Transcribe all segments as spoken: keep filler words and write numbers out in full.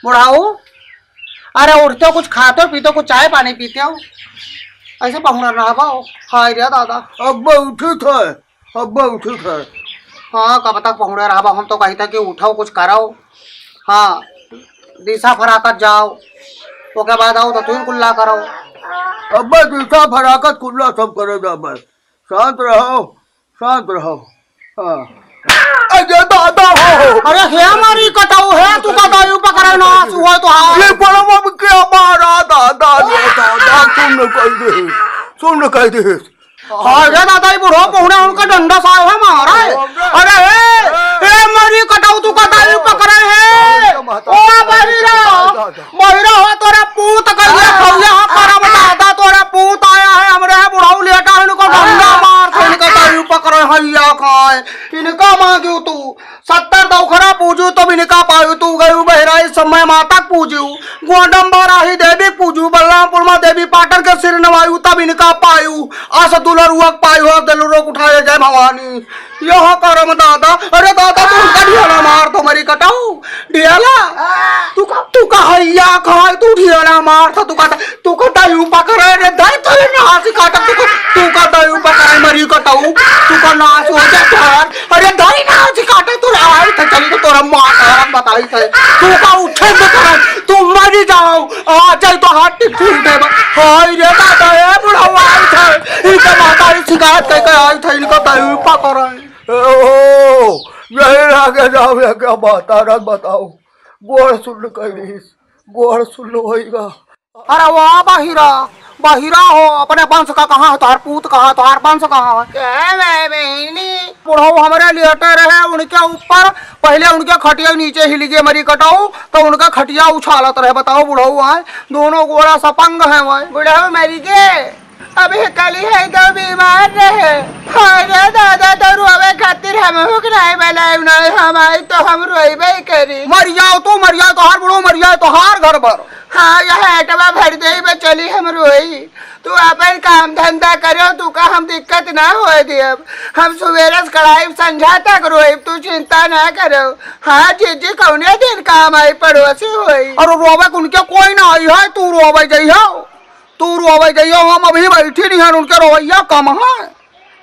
बुढ़ऊ, अरे उठते हो, कुछ खाते हो, पीते हो, कुछ चाय पानी पीते हो, ऐसे पहुना रहबो। हाय रे दादा। अब उठित है, अब उठित है। हाँ, कब तक पहुने रहबो? हम तो कही था कि उठो, कुछ करो। हाँ, दिशा फराकत जाओ, ओके बाद आओ तो तुम कुल्ला करो। अब दिशा फराकत कुल्ला सब करे जाबे। शांत रहो, शांत रहो। हाँ। अरे दादा हो। अरे हे मरी कटाऊ हे, तू का दायु पकड़े ना, सुआ तो हाँ। ये बड़ा बाबू क्या मारा दादा, ये दादा, सुन न कह दे, सुन न कह दे। अरे दादा, ये बुढ़ो पहुने उनका डंडा साहब है मारा है। अरे हे, हे मरी कटाऊ, तू का दायु पकड़े है। ओ बहिरा, बहिरा हो तोरा पूत कहिया खौया हो करम दादा, तोरा पूत आया है हमरे है बुढ़ऊ लेटा है, इनको डंडा मार थे, इनका दायु पकड़े हैया खाए, इनका मांगियो तू। सत्तर दौखरा पूजू तब इनका पायू, तू गयू बहिरा इस समय माता पूजू, गोंडम बाराही देवी पूजू, बलरामपुर मा देवी पाटन के सिर नवायू तब इनका पायू, अस दुलरुआ पायू हो दुलरुआ उठाए जय भवानी। यह करम दादा, अरे दादा तू उनका ढियाला मार तो मरी कटाऊ, ढियाला। तू का, तू का हैया खाए, तू ढियाला मार था, तू का, तू का दायु पकड़े रे, दाई तोरे नासी काटा, तू का, तू का दायु पकड़े मरी कटाऊ, तू का नास हो जा यार। अरे दाई नासी काटा, तू आई था, चली तो तोरा माँ का बताई थे, तू का उठे न करे, तू मरी जाओ, आ जाए तो हाथ टिक ठीक दे। हाय रे दादा, ए बुढ़ऊ आई थे, इनका माता ही शिकायत करके आई थे, इनका दायु पकड़े। ओ, यही लागे जाओ, ये क्या बात है, रन बताओ। गोड़ सुन कह रहीस, गोड़ सुन लो होइगा। अरे वाह बहिरा, बहिरा हो, अपने वंश का कहाँ है, तोहार पूत कहाँ है, तोहार वंश कहाँ है? ए, मैं बहिनी। बुढ़ऊ हमरे लेटे रहे, उनके ऊपर पहले उनके खटिया नीचे हिल गए मरी कटाऊ, तो उनका खटिया उछालत रहे। बताओ बुढ़ऊ आए, दोनों गोड़ा सपंग हैं वह। बुढ़ऊ मरी गए। अबे कली है तो बीमार रहे। हाय रे दादा, तो रोवे खातिर हम हुक नहीं बनाए, हम आई तो हम रोइबे करी। मर जाओ तू, मर जाओ तोहार बुढ़ऊ, मर जाओ तोहार घर भर। हाँ, यह एटवा भर दे बे चली हम रोई। तू अपन काम धंधा करो, तू का हम दिक्कत ना होए देब। हम सुबेरे से कढ़ाई संझा तक रोइब, तू चिंता ना करो। हाँ जीजी, कौने दिन काम आई पड़ोसी होई। अरे रोवे के उनके कोई ना आई है, तू रोवे जइहो। तू रोवे जइहो, हम अभी बैठी नहीं हन, उनके रोवैया कम है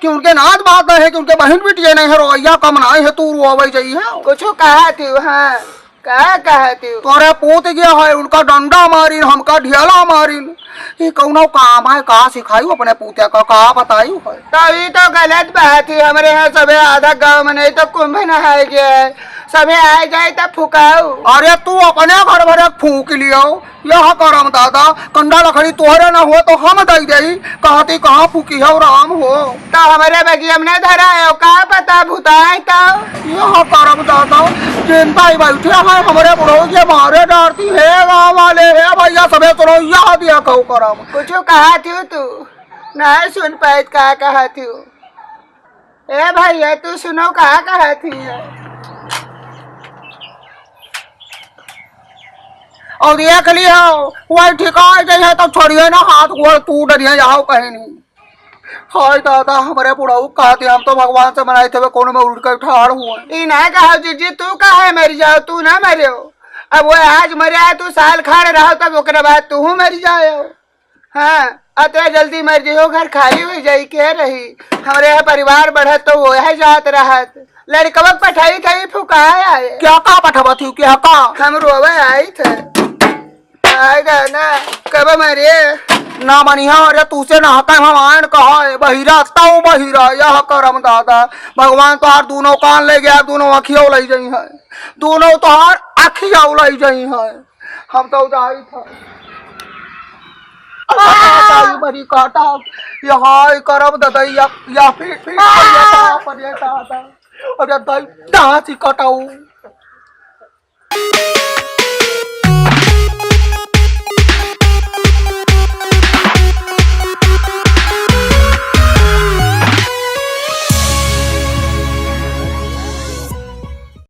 कि उनके नाच बात है कि उनके बहन बिटिया नहीं है, रोवैया कम नहीं है, तू रोवे जइहो। कुछ कहा थी, हाँ, का कहा थी? तोरे पूत गया है, उनका डंडा मारिन, हमका ढेला मारिन। ये कौनो काम है, का सिखायू अपने पूते का, का बतायू है? तो ये तो गलत बात है, हमरे यहाँ सबे आधा गाँव में नहीं तो कुंभ नहाए गया है, सबे आए जाए तो फुकाऊ। अरे तू अपने घर भरे फूक लियो, यह करम दादा, कंडा लकड़ी तोहरे न हो तो हम दई देई, कहती कहाँ फूकी हो राम हो। तो हमरे बगिया में न धरा है, का पता भुताए तो। यह करम दादा, जिंदा ही बैठे हैं हमरे बुढ़ऊ के मारे डरती है गाँव वाले, हे भैया सबे सुनो, यह दिया कहू करम। कुछ कहा थी तू, नहीं सुन पाए का कहा थी। ए भैया, तू सुनो, का कहत ही है? और देख लियो, वही ठिकाए जइहे तो छोड़िए ना, हाथ गोड़ टूट रही है, जाओ कहीं नहीं। हाय दादा, हमरे बुढ़ऊ कहते, हम तो भगवान से मनाए थे, कोनो में उड़ के ठाड़ हुए। ई ना कहो जीजी, तू काहे मर जाओ, तू ना मरियो। अब वो आज मरे है, तू साल खाड़ रहो, तब ओकरे बाद तू मर जाओ। हाँ, अतरे जल्दी मर जइहो, घर खाली होइ जाई, के रही? हमरे यहाँ परिवार बढ़त तो वो है जात रहत। लड़कवा के पठाई थई फुकाए आए। क्या का पठवा थी, क्या का? हम रोवे आई थे। आए गए ना, कब मरे? ना मनिहा, अरे तू से ना हका हम आयन कहा है, बहिरा, ताऊ बहिरा, यह करम दादा। भगवान तोहार दोनों कान ले गया, दोनों अखियों ले गई है, दोनों तोहार अखियों ले गई है। हम तो जाई था। आ! दाई मरी काटा, यहाँ करब ददैया, या फिर, फिर, आ! पर ये दादा, अरे दाई, दाँत ही कटाऊ।